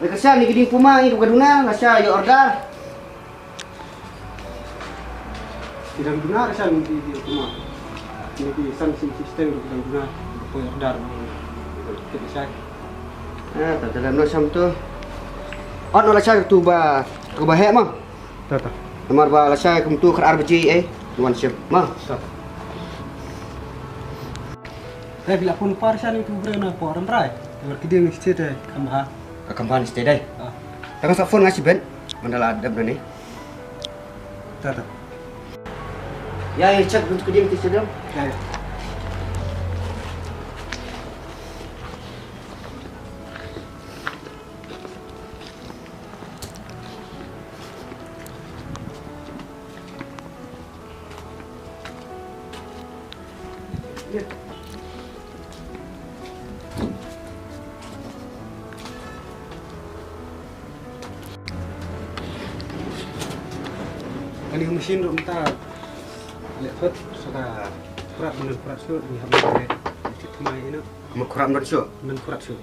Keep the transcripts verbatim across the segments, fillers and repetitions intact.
Oi, ka sha ni ki dieng puma ngi ka duna, la sha ïa order. Ki dang duna ka sha ni ki dieng puma. Ni ki san sing system ki dang duna. Poi order. Ki sha. Ah, ta ta no sham tu. Ot no la sha tu ba, tu ba heh ma. Ta ta. Namar ba la sha kumtu khat ar baje eh. Wan shim. Ma. Ta ta. Dei phi la phone par sha ni tu bre na por ram rai. Namar ki ding state eh kham ha. Ka kham ha ni state dei. Ah. Tang sa phone nga shi ben. Mandala dep da ni. Ta ta. Ya, ya, check bentuk ki ding ti state dei. Ya, ya. Kane ka machine ruh mynta leh thot sa ka khrat, mynta khrat shuh, ngi hap leh thit thymmai ino. Mynta khrat mynta shuh. Mynta khrat shuh.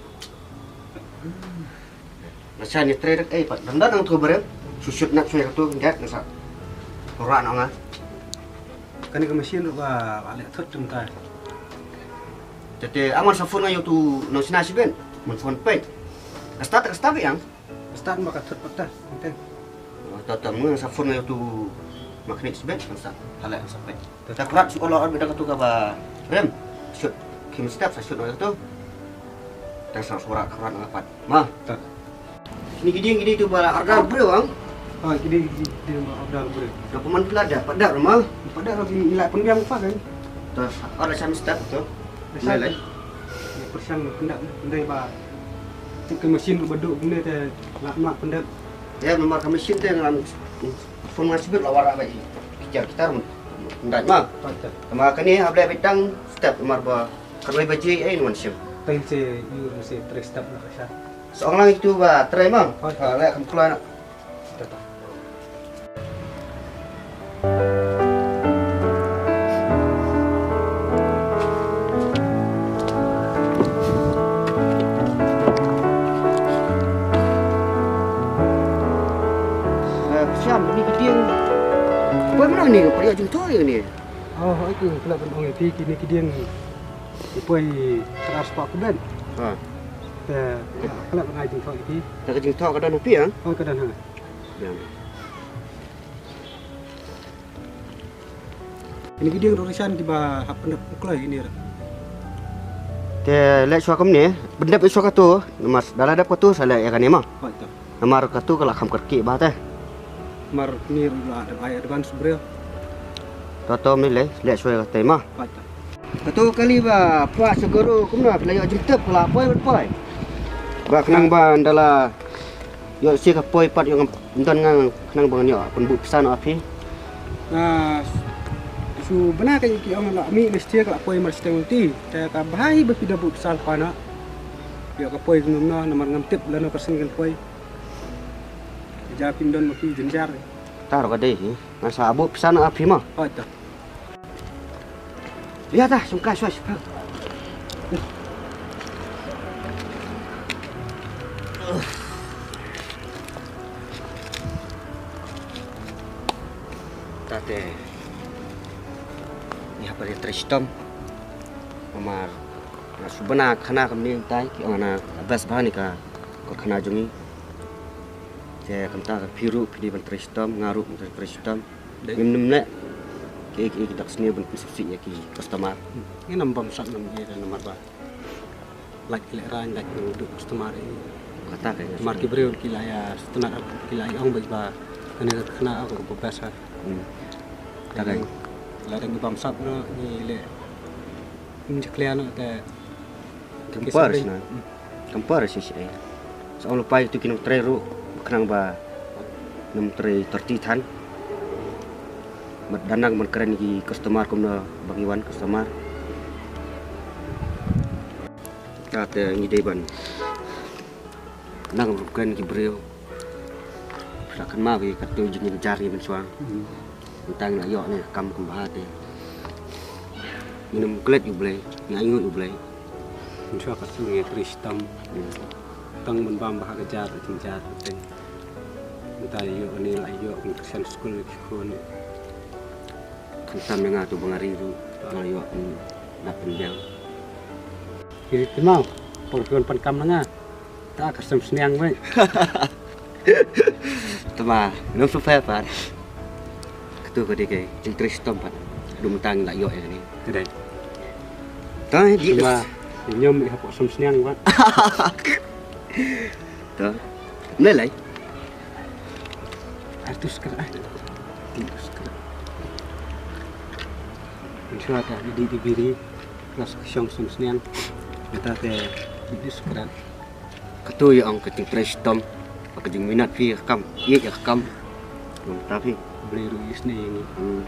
Nga sa ni trei dak eh pat. Dang dang tu bareng. Shu shut nak shu ya tu ngat nga sa. Ora na nga. Kane ka machine ruh ba, ba leh thot mynta. Tete amar sa phone nga ïa tu nong sina sibin. Mun phone pek. Ka start, ka start yang. Ka start ba ka thot pat ta. Ente. Oh, ta ta mun sa phone nga ïa tu maknik sibin. Ka start. Ta leh sa pek. Ta khrat shu olo ar bida katu kaba rem. Shut. Kim step sa shut olo tu. Ta sa suara khrat nga pat. Ma. Ta. Ni ki dieng ki dieng tu ba order briew ang. Ha, ki dieng ki dieng ba order briew. Ka pynban phi la dep pat dep ma. Pat dep ngi la pynbiang pa kan. Ta, order sham step tu. Lai lai. Pyrshang pyndep pyndai ba. Tu ki machine ba duk ne te la ma pyndep. Ya, namar ka machine te ngam phone ma sibit la wara ba i. Kitar kitar pyndep ma. Namar kane hap leh beit tang step namar ba ka lai baje ai ngan shim. Tang se yu se trei step na ka sha. Sa ong lang itu ba trei ma. Ha, leh kam kloi na. Siam ni ki dieng. Poi mana ni? Poi jingthoh ni. Oh, itu kena kena ong itu kini ki dieng. Poi teras pak kuben. Ha. Te kena kena jingthoh itu. Te ka jingthoh ka don ha phi, ha? Oh, ka don ha. Ini ki dieng rurisan kiba hap pyndep u kloi ini ra. Te leh shuwa kumne, pyndep shuwa katu, namar da la dep katu sa leh ïa kane ma. Hoi to. Namar katu ka la kham kyrkieh ba te. Namar ni ruh la dep ai advance briew. To to me leh, leh shuwa ïa kate ma. Hoi to. Katu kali ba pwa sha guru kumno phi la ïoh jingtip ka la poi bad poi. Ba khnang ba nda la ïoh shi ka poi pat ïoh ngam don nga khnang ba ngan ïoh pynbuh pisa noh ha phi. Nga shu bna ka ki ong la mih mesti ka la poi mar siteng ulti. Te ka bha hi ba phi da buh pisa lypa noh. Ïoh ka poi kumno namar ngam tip lano ka seng kan poi. Ka ja phi don ma phi jynjar. Tang ruh ka dei hi. Ngan sa buh pisa noh ha phi ma. Hoi to. Ïa ta, sngewkai shuwa shuwa. Ta te. Ngi hap ban trei shitom. Namar nga shu bna khana kumne tai ki ong na best bha ni ka, ka khana jong ngi. Te kumta ka phi ruh phi dei ban trei shitom, nga ruh ban trei shitom. Ngim nym leh kiei kiei ki dak sniew ban pynsngewsih ïa ki customer. Ngin ym bam sat nym ïa ka namar ba Lait lehrain lait u duk customer i. Kata ka. Mar ki briew ki la ïa sngewtynnat, ki la ïa ong ba kane ka khynnah ka ba best ha. Hmm. Kata ka. Lada ngi bam sap noh ngi leh, ym jakhlia noh te. Kam por shisha. Kam por shisha. Sa ong lypa ïa tu ki nongtrei ruh khnang ba nongtrei thirty than. Bad da nang ban kren ki customer kumno ba ki wan customer. Te ngi dei ban nang ban kren ki briew. Sa kynmaw ïa katu jingïajar ngi mynshuwa. Hmm. Mynta ngi la ïoh ne kam kumba te. Ngin ym klet ïa U Blei, ngi ainguh ïa U Blei. Mynshuwa ka shu ngi trei shitom. Hmm. Tang ban bam bha ka jar, ka jingjar, ka teng. Mynta ïoh ne la ïoh, ngi kyrsan skul ki khun. Khamtam ïa nga tu ba nga ri ruh, nga ïoh, hmm, dap pynbiang. Ki ri tymau, por ki wan pan kam na nga. Ta ka sem sniang wei. Tama, ngam su phe pat. Katu ka dei ka jingtrei shitom pat. Dum tang la ïoh ïa ni. Ka dei. Ta di. Tama, ñom i hap sem sniang pat. Ta. Mlei lai. Artus kra. Artus kra. Insya Allah di di biri. Plus ka shong sem sniang. Kata te di di skra. Katu ïa ong ka jingtrei shitom. Ka jingminot phi ka kam. Ïa ka kam. Ngam ta phi. Blei ruh isne ïa ngi. Hmm.